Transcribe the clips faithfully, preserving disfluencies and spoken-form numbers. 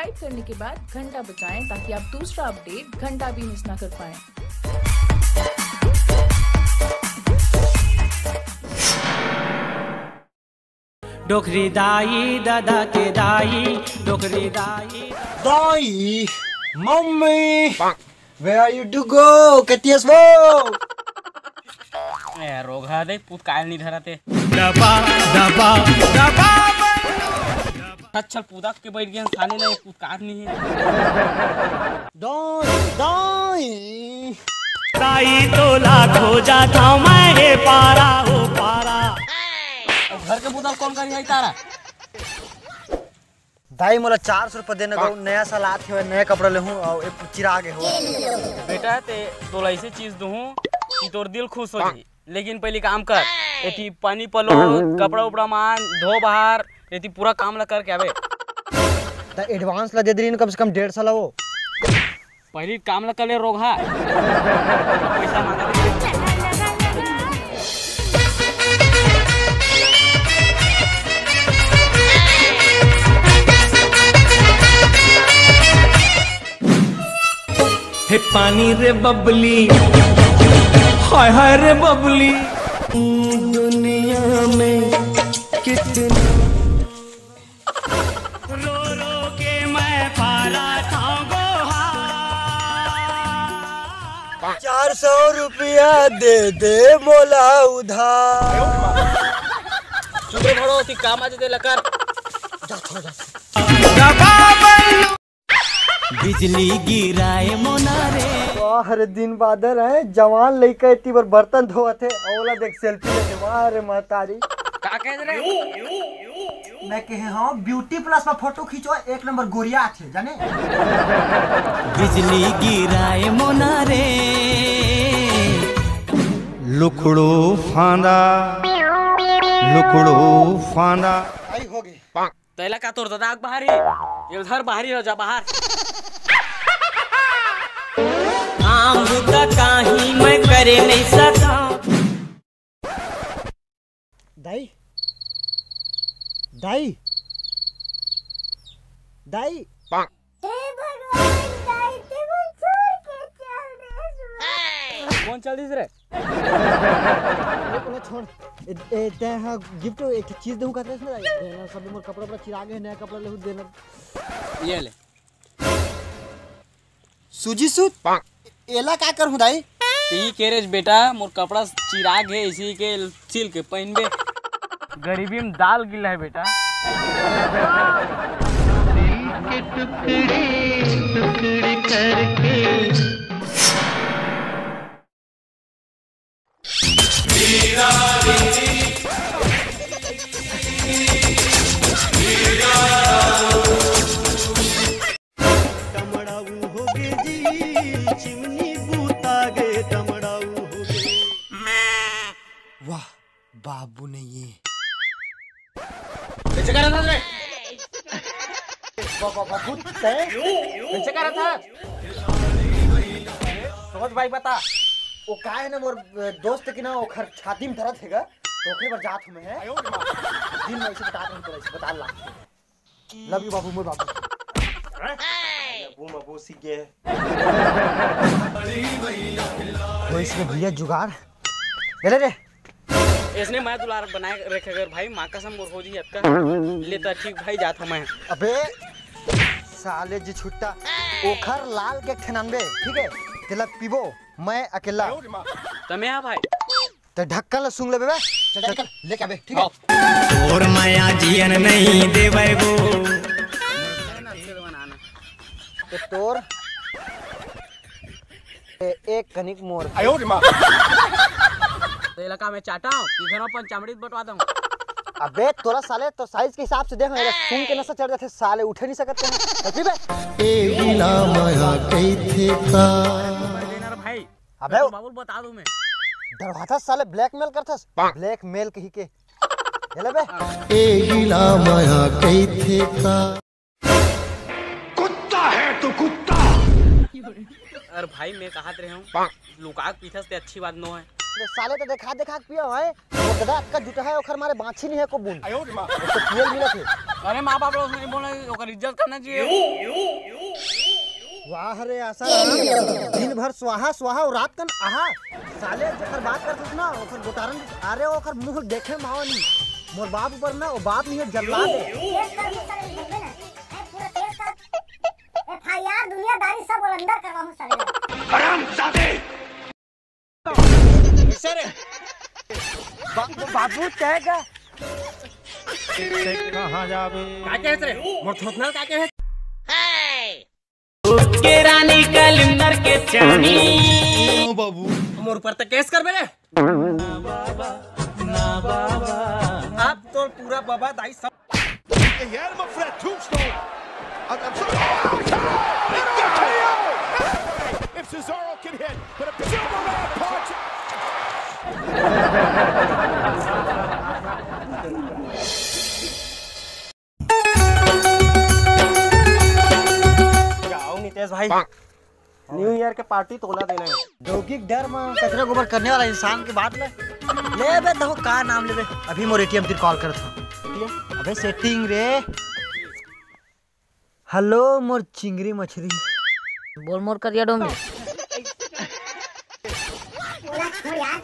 Subscribe करने के बाद घंटा बजाएं, ताकि आप दूसरा अपडेट घंटा भी मिस ना कर पाएं। डोकरी दाई, दादा के दाई, डोकरी दाई। दाई, mummy, where are you to go? कतियस वो? ए, रोगहा दे, पूत कायल नहीं धराते। दबा, दबा, दबा। अच्छा, पूदा के बैठ गए, खाने ले, पूत काट नहीं है। दाई, दाई। दाई तोला खोजा था मैं, हे पारा, हो पारा। अब घर के बुता कौन करी है तारा? दाई, मोला चार सौ रुपया देना गो, नया साल आत हे, नया कपड़ा लेहूं, अउ एक चिराग हे हो। बेटा, ते तोला ऐसे चीज दूहूं कि तोर दिल खुश हो जाही, लेकिन पहली काम कर, एती पानी पलो, कपड़ा उपड़ा मान, धो बाहर, एती पूरा काम ला करके आवे। त एडवांस ला दे दे रही, कम से कम डेढ़ सौ ला वो। पहली काम ला कर ले रोगहा। पैसा मांगा। हे पानी रे बबली, हाय हाय रे बबली। दुनिया में कितना रो रो के मैं पारा था गोहा। चार सौ रुपया दे दे मोला उधार। चुप रे भड़ो, ती काम आज दे लकर। जा, जा, जा। बिजली गिराए मोना रे। वाह रे दिन बादर है, जवान लइका एती बर बर्तन धोवत हे, ओला देख सेल्फी लेथे। वाह रे महतारी। का कहे रे? मैं कहे हूँ ब्यूटी प्लस में फोटो खींचो, एक नंबर गोरिया आथे जाने। बिजली गिराए मोना रे। लुखड़ो फांदा, लुखड़ो फांदा। आई हो गई। तेला का तोर ददा के बाहर ही? ये उधर बाहर ही रह जा, बाहर। काम बुता काही मैं करे नहीं सका। दाई, दाई, दाई। हे भगवान, दाई, ते मोर छोड़ के चल देस। कौन चल दिस रे? ए, ओला छोड़। ए, ए, तैं हा गिफ्ट एक ठो चीज देहूं कहत रहिस ना, देना सब मोर कपड़ा उपड़ा चिरा गे, नया कपड़ा लेहूं देना। ये ले। सूजी सूत? एला का करहूं दाई? ती के रेस बेटा, मोर कपड़ा चिरा गे, इसी के सिल के पहनबे। गरीबी में दाल गिला है बेटा। के टुकड़े टुकड़े करके। टमड़ाऊ हो गे जी, चिमनी बूता गे, टमड़ाऊ हो गे। वाह, बाबू नहीं है। कैसे कर रहा था रे? बाबा, बाबू, तैं? कैसे कर रहा था? समझ भाई, बता। वो का है ना, मोर दोस्त के ना, ओखर छाती में दर्द हेगा, तो ओकरे बर जात हूँ मैं, हैं? दिन में ऐसे बता रहा हूँ, तो ऐसे बता ला। Love you बाबू, मोर बाबू। बाबू, बाबू सीख गए। वो इसके भैया जुगाड़। ले ले रे। इसने मैं दुलार बनाए रखे अगर भाई, माँ कसम मोर हो जी अतका। लेता ठीक भाई, जात हूँ मैं। अबे साले जी छुट्टा, ओखर लाल के ठेनानबे, ठीक है? तेला पीबो मैं अकेला। तमे हाँ भाई। ते ढक्कन ला सूंघ लेबे बे। चल, चल, चल, लेके आबे, ठीक है? तोर माया जियन नहीं देवे वो। तो तोर ए, एक कनिक मोर। आयो रे माँ। तो इलाका में चाटा हूँ कि घर में अपन चामड़ी बंटवा दूँ। अबे तोला साले तो साइज के हिसाब से देख, मेरा सूंघ के नसा चढ़ जाथे साले, उठे नहीं सकते हैं। तो पी बे। ए बिना माया कइथे का। भाई अबे तो बाबू बता दूं मैं। डरवाथस साले, ब्लैकमेल करथस। ब्लैकमेल कही के। ये ले बे। ए गिला माया कइथे का। कुत्ता है तू, कुत्ता। अरे भाई, मैं कहत रहे हूँ, लुका के पीथस ते अच्छी बात नो है। ले साले तो देखा देखा के पिया है। वो गधा अतका जुटा है, ओखर मारे बाँछी नहीं है को बूंद। आयो रे माँ। उसको पियल मिला थे। अरे माँ बाप लोग से नहीं बोलना, ओकर इज्जत करना चाहिए। वाह रे आसाराम, दिन भर स्वाहा स्वाहा और रात कन आहा। साले जेकर बात करथस ना ओकर गोटारन, अरे ओकर मुंह देखे मावा नहीं। मोर बाप ऊपर ना वो बाप नहीं है, जल्लाद है। केस कर भी साले निकलबे ना। ए, पूरा केस कर। एफ आई आर दुनियादारी सब ओला अंदर करवाहूं साले। हरामजादे। कैसे रे? बा-, बाबू तय का? कहाँ जाबे? का कहे रे? मोर थोथना का कहे? के रानी कलिंदर के चानी। ओ बाबू। मोर ऊपर तक केस करबे रे? अब तो पूरा बाबा दाई सब Yerma Fred Tombstone. I'm, I'm sorry. Oh, K O! K O! If Cesaro can hit, but a Superman punch. जाओ नितेश भाई, न्यू ईयर के पार्टी तोला देना है। डौकी के डर में कचरा गोबर करने वाला इंसान के बात ले। ले बे, तो का नाम लेबे? अभी मोर ए टी एम तिर कॉल करत हूँ। अबे सेटिंग रे। हेलो मोर चिंगरी मछरी। बोल मोर करिया डोमी। ओला छोड़ यार।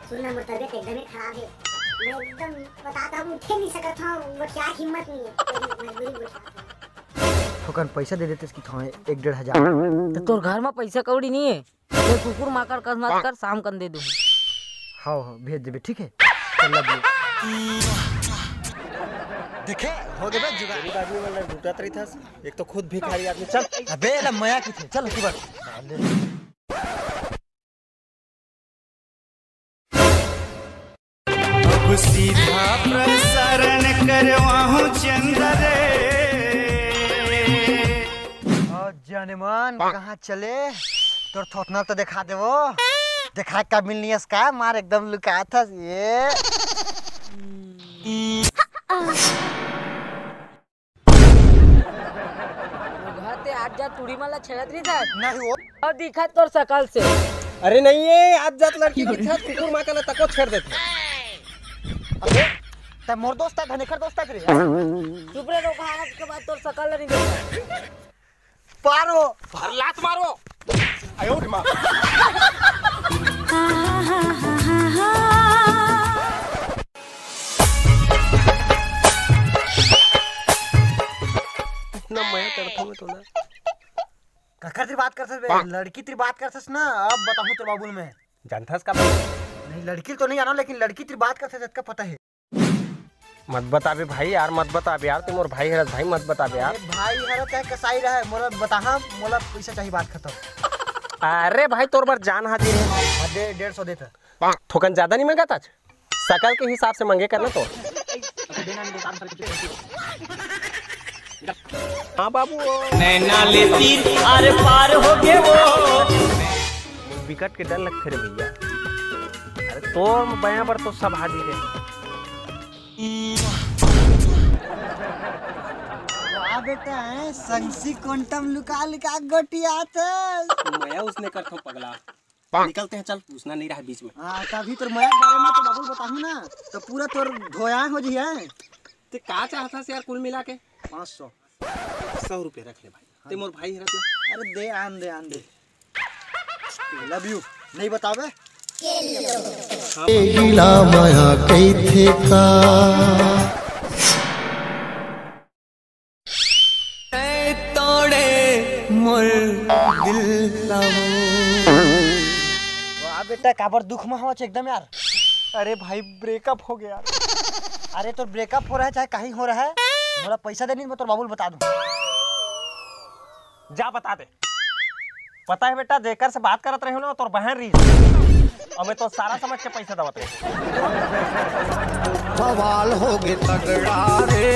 सुन ना, मोर तबीयत एकदम ही खराब है। मैं एकदम बताता हूँ, उठे नहीं सकत हूँ, गोठियार हिम्मत नहीं है, मजबूरी गोठियार। थोकन पैसा दे देते इसकी थावे एक डेढ़ हजार। तो तोर घर में पैसा कौड़ी नहीं है, तो कुकुर माकर कस मत कर, शाम कन दे दूँ। हाँ हाँ भेज देबे, ठीक है। चल, love you। देखे, हो गए बे जुगाड़। गरीब आदमी वाला लूटत रही था, एक तो खुद भिखारी आदमी। चल। अबे ला मया की थे, चल तू बात। अब सीधा प्रसारण करवाहूं चंद्र रे। और जानेमान कहाँ चले? तोर थोथना तो दिखा देवो। दिखा का मिलनी है इसका, मार एकदम लुका था ये। तोर घर ते आज जा तुड़ी मन ला छेड़त रही था। नहीं वो। और दिखत तोर सकल से। अरे नहीं है, आज जात लड़की के साथ कुकुर माँ का तको छेड़ देते। अबे, ते मोर दोस्त है, धनेखर दोस्त है रे। चुप रे, रोका आज के बाद तोर सकल नहीं देखा। पारो। अरे लात मारो। आयो रे माँ। इतना मया करता मैं तो ना। ककर तिर बात करथस बे? लड़की तिर बात करथस ना, अब बताहूँ तोर बाबू ल मैं। जानथस का? नहीं, लड़की तो नहीं जानो, लेकिन लड़की तिर बात करथस, जतका पता है। मत बताबे भाई यार, मत बताबे यार, ते मोर भाई हरस भाई, मत बताबे यार। अरे भाई हरस चाहे कसाई रहे, मोला बताहा, मोला पैसा चाहिए, बात खत्म। अरे भाई, तोर बर जान हाजिर है। हाँ, दे, डेढ़ सौ दे त। थोकन ज्यादा नहीं मांगत आज, सकल के हिसाब से मांगे करना तो। हाँ बाबू। नैना ले तीर आर पार हो गए वो। बिकट के डर लगथे रे भैया। अरे तोर बया बर तो सब हाजिर है। वाह बेटा, हैं संगसी कोंटम लुका लुका गोटियात। मया उसने करथो पगला। निकलते हैं, चल, घुसना नहीं रहा बीच में। हाँ, तभी तोर मया के बारे में तो बाबू बताहूँ ना, तो पूरा तोर धोया हो जी है। ते का चाहता से यार कुल मिला के? पाँच सौ। सौ रुपये रख ले भाई, ते मोर भाई हरत ना। अरे दे, आन दे, आन दे। Love you। नहीं बतावे? ए गिला माया कइथे का। तोड़े मोर दिल ला वो। वाह बेटा, काबर दुख में हवच एकदम यार। अरे भाई, ब्रेकअप हो गया। अरे तोर ब्रेकअप हो रहा है चाहे कहीं हो रहा है, मोला पैसा दे नहीं, मैं तोर बाबू ल बता दूं। जा बता दे। पता है बेटा, जेकर से बात करत रहे हो ना, तोर बहन रही। और मैं तो सारा समझ के पैसा दवत रहे। बवाल हो गए तगड़ा रे।